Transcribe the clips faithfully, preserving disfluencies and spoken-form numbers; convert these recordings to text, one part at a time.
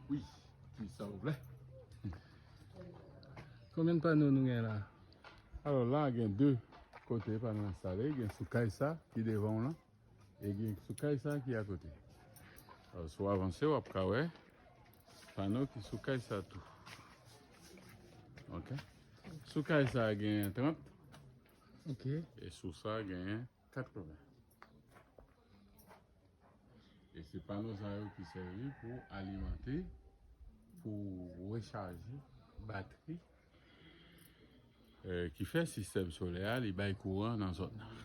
Wi, ki sa w vle? Konbyen pano nou gen la? Alò, la gen de kote pano enstale, gen sou kay sa ki devan w lan, e gen sou kay sa ki akote. Alò, si w avanse, w ap ka wè pano ki sou kay sa tou. Ok? Sou kay sa genyen trant. Ok. E sou sa genyen katreven. E se pano sa yo ki sèvi pou alimante, pou rechaje batri, eh, ki fè sistèm solè a, li bay kouran nan zòn nan.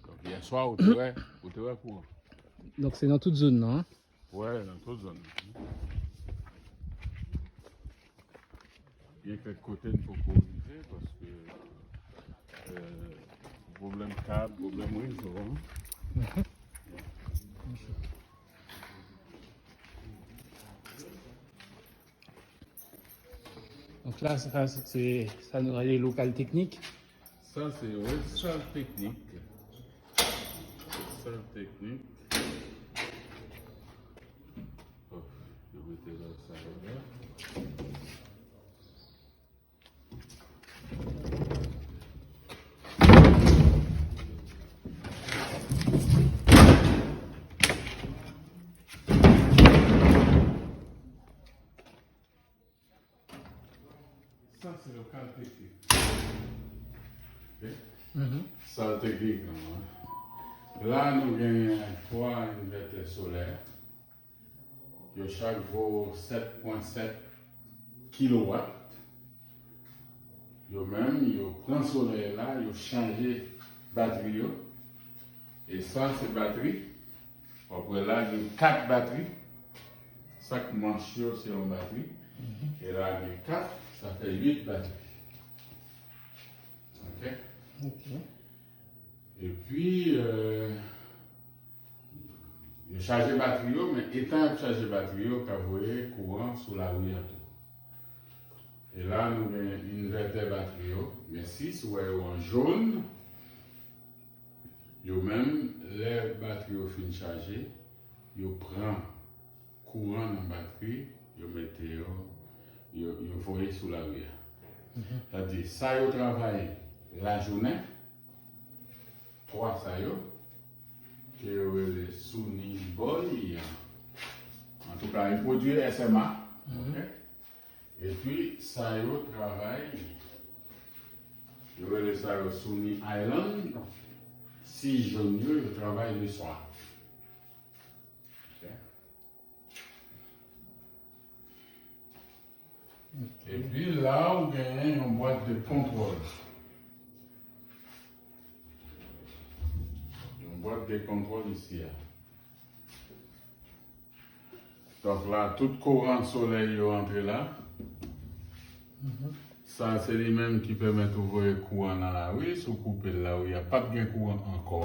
Donk, yè swa, ou te wè, ou te wè kouran. Donk, se nan tout zòn nan, an? Wè, nan tout zòn nan. Gen kèk kote n poko rive paske, eh, pwoblèm kab, pwoblèm rezo, an. Donk la, sa, se sa nou rele lokal teknik. Sa, se, wi, sal teknik. Sal teknik. Oh, yo mete lòt sa yo la. Sa se lokal teknik. Ok? Mhm. Sal teknik lan, an. La, nou genyen twa envètè solè. Yo chak vo sèt pwen sèt kilowat. Yo menm, yo pran solèy la, yo chanje batri yo. E sa, se batri. W ap wè la, gen kat batri. Sak manch yo, se yon batri. Mhm. E la, gen kat, sa fè uit batri. Ok? Ok. Epi, euh, yo chaje batri yo, men etan y ap chaje batri yo, ka voye kouran sou lari a tou. E la, nou gen envètè batri yo, gen sis, ou wè yo an jòn. Yo menm, lè batri yo fin chaje, yo pran kouran nan batri, yo mete yo, yo, yo voye sou lari a. Mhm. Sa di, sa yo travay lajounen, twa sa yo, ke yo rele Suni Boy, antouka, yo pwodui S M A, mhm, ok? Epi, sa yo travay, yo rele sa yo Suni Island, sis jòn yo, yo travay leswa. Ok? Epi la, ou genyen yon bwat de kontwòl. Yon bwat de kontwòl isi a. Donk la, tout kouran solèy yo antre la. Mhm. Sa, se li menm ki pèmèt ou voye kouran nan lari. Si w koupe l, lari a p ap gen kouran ankò.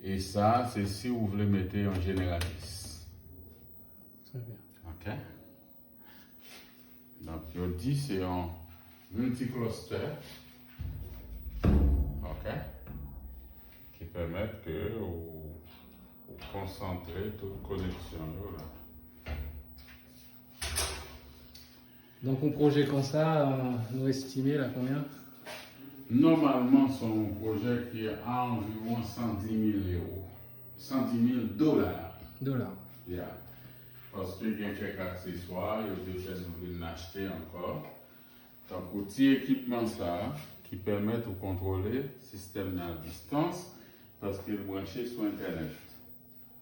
E sa, se si ou vle mete yon jeneratris. Trè byen. Ok? Donk, yo di se yon multicluster, ok, ki pèmèt ke ou, ou konsantre tout koneksyon yo la. Donk, yon pwojè konsa, euh, nou estime la konbyen? Nòmalman, se yon pwojè ki a anviwon san di mil ewo. San di mil dola. Dola. Ya. Paske gen kèk akseswa, yo te fè nou vin achte ankò. Tankou ti ekipman sa a, ki pèmèt ou kontwole sistèm nan a distans, paske l branche sou entènèt.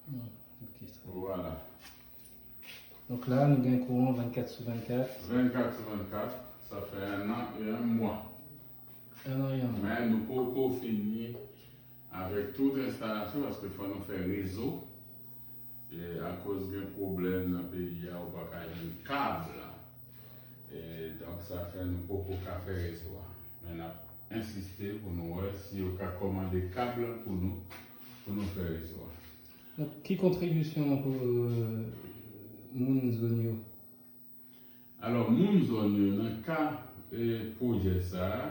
Hmm, ok, trè byen. Vwala. Donk la, nou gen kouran vennkat sou vennkat. Vennkat sou vennkat, sa fè un an et un mois. Un an et un mois. Men nou poko fini avèk tout enstalasyon, paske fò nou fè rezo. E akoz gen pwoblèm nan peyi a, ou pa ka jwenn kab la. E donk, sa fè nou poko ka fè rezo a. Men n ap ensiste pou nou wè si yo ka kòmande kab la pou nou, pou nou fè rezo a. Donk, ki kontribisyon, euh, moun zòn yo? Alò, moun zòn yo, nan ka, e, pwojè sa a,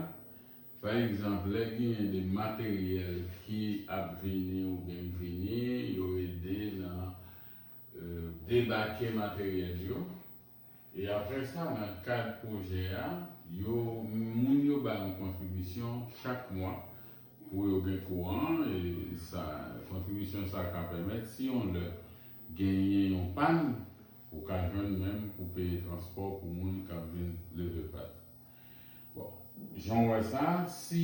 pa egzanp, lè genyen de materyèl ki ap vini oubyen k vini, yo ede nan, debake materyèl yo. E apre sa, nan kad pwojè a, yo, moun yo bay yon kontribisyon chak mwa pou yo gen kouran. E sa, kontribisyon sa ka pèmèt, si yon lè genyen yon pàn, ou ka jwenn menm pou peye transpò pou moun k ap vin leve pad. Bon, jan w wè sa, si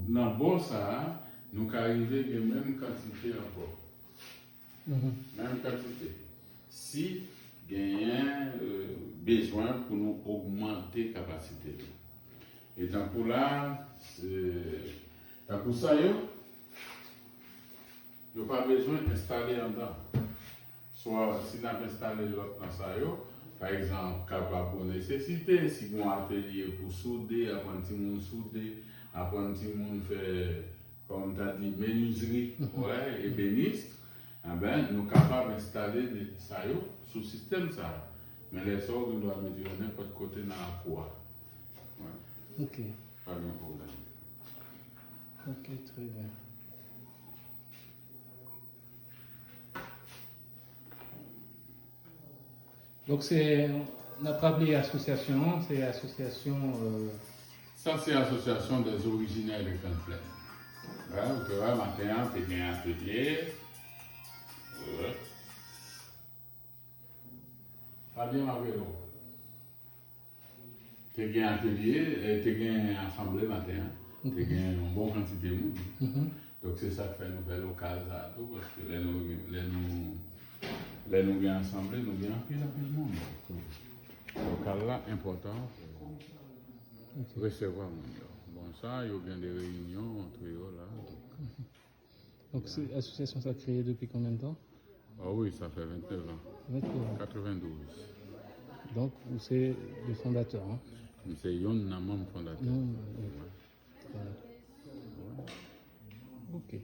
nan bò sa a, nou ka rive gen menm kantite ankò. Menm kantite. Si genyen, euh, bezwen pou nou ogmante kapasite nou. E tankou la, se, tankou sa yo, yo pa bezwen enstale anndan. Swa, si n ap enstale lòt nan sa yo, pa egzanp, kapab pou nesesite, si gen yon atelye pou soude, aprann timoun soude, aprann timoun fè, kòm ta di, menizri, wè, ebenis, enben, nou kapab enstale de, sa yo sou sistèm sa a. Men lè sa, ou gen dwa mete yo nenpòt kote nan lakou a. Wè. Ok. Pa gen pwoblèm. Ok, trè byen. Donk, se, n ap raple asosyasyon an, se asosyasyon, euh, Sa se Association des Originaires de Grande Plaine. Wè, ou te wè, maten an, te gen atelye. Wè. Fabien, m ap rele w. Te gen atelye, e te gen asanble maten an. Te gen yon bon kantite moun. Donk, se sa k fè nou fè lokal sa a tou, paske lè nou, lè nou, lè nou gen asanble, nou gen anpil, anpil moun. Donk, lokal la enpòtan pou resevwa moun yo. Bon, sa, yo gen de reyinyon antre yo la. Donk, se, asosyasyon sa kreye depi konbyen tan? Ah wi, sa fè vennèf an. Vennèf an. Katrevendouz. Donk, ou se le fondatè, hein? M se youn nan manm fondatè. Non, non, non. Wè. Ok.